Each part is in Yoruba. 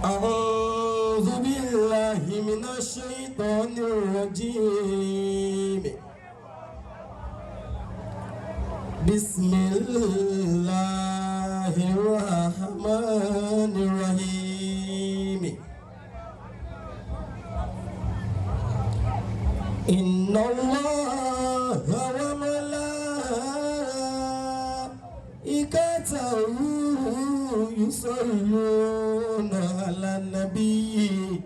أعوذ بالله من الشيطان الرجيم. بسم الله الرحمن الرحيم. إن الله وملائكته يصلون على النبي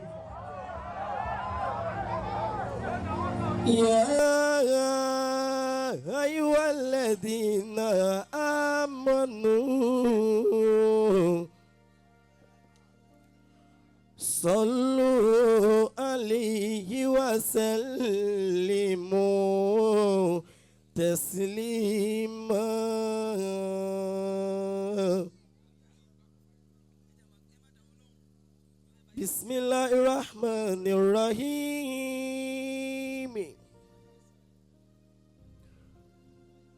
يا أيها الذين آمنوا صلوا عليه وسلموا تسليما. بسم الله الرحمن الرحيم.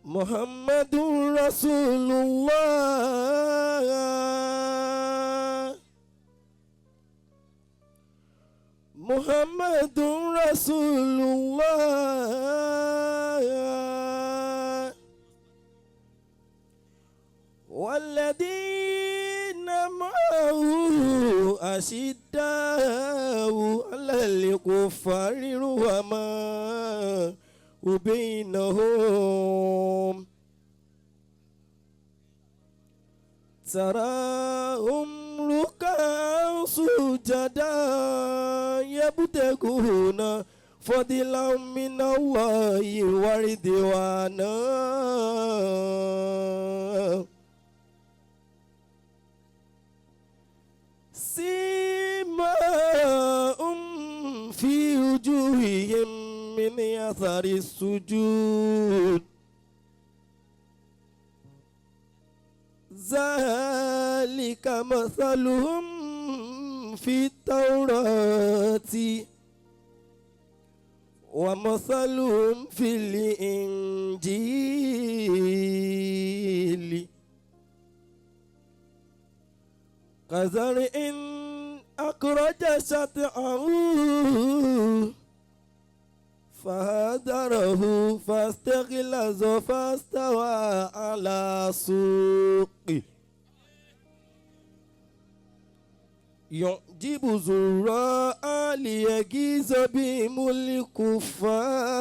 محمد رسول الله. محمد رسول الله والذين معه أشداء على الكفار رحماء بينهم تراهم ركعا سجدا يبتغون فضلا من الله ورضوانا. سيماهم في وجوههم من أثر السجود ذلك مثلهم في التوراة ومثلهم في الإنجيل كزرع أخرج شطأه فهدره فاستغلظ فاستوى على سوقه يعجب زراء ليغيظ بهم الكفار.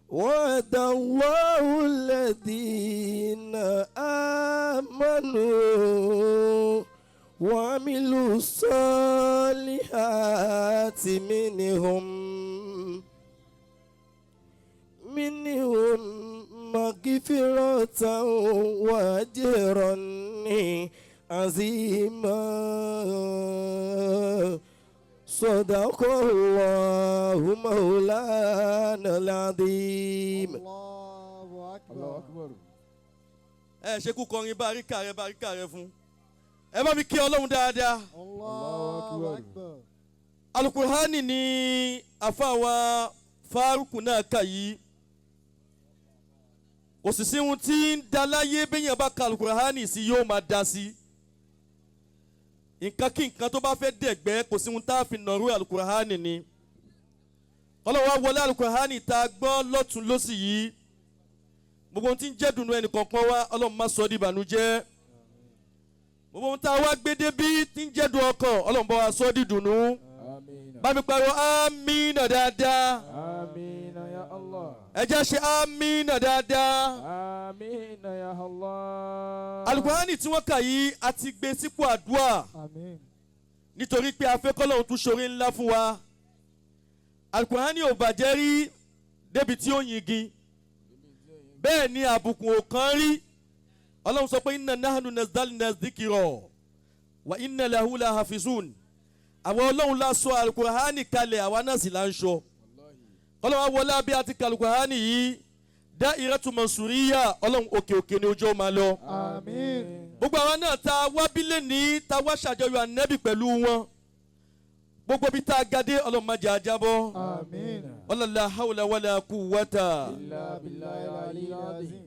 وعد الله الذين آمنوا وعملوا الصالحات منهم مغفرة وأجرا عظيما. صدق الله مولانا العظيم. الله أكبر. Ẹ ṣe kú kọrin báríkà rẹ báríkà rẹ fún ẹ bá mi kí Ọlọ́run dáadáa. الله أكبر. Alukurhani ni àfàwà Fárúkù náà kà yìí. Kò sì sí ohun tí ń da láyé bẹ́yẹn bá ka alukurhani sí yóò máa da sí. Nǹkan kí nǹkan tó bá fẹ́ dẹ̀gbẹ́ kò sí ohun tá a fi nàró alukurhani ni. Ọlọ́run wá wọlé alukurhani tá a gbọ́ lọ́tún lọ́sì yìí. Gbogbo ohun tí ń jẹ́ dùnú ẹnì kọ̀ọ̀kan wá Ọlọ́run má sọ di ìbànújẹ́. Gbogbo ohun tá a wá gbé débí tí ń jẹ́ dùn ọkàn Ọlọ́run bá wa sọ di dùnú. آمين. Bá mi pariwo amínà dáadáa. آمين يا الله. Ẹ jẹ́ ṣe amínà dáadáa. آمين يا الله. Alukurani tí wọ́n kà yìí a ti gbé sípò àdúrà. آمين. Nítorí pé a fẹ́ kọ́lọ́hun tún ṣoore ńlá fún wa. Alukurani ò bàjẹ́ rí débi tí ó yingi. Bẹ́ẹ̀ ni àbùkù ò kàn rí. Ọlọ́run sọ pé inna nahnu nazzalna dhikra wa inna lahu lahafizun. Àwọn Ọlọ́run la sọ alukurani kalẹ̀ àwa náà sì là ń sọ. Ọlọ́run wọlé abẹ́ àti alukurani yìí Da'iratu Mansuriya Ọlọ́run òkè òkè ni ojú ó máa lọ. آمين. Gbogbo àwọn náà ta wá bílẹ̀ ní ta wá ṣàjọyọ̀ ànẹ́bì pẹ̀lú wọn. Gbogbo bí tá a gadé Ọlọ́run má jẹ́ àjábọ́. آمين. Wala la hawla wala quwwata. إلا بالله العلي العظيم.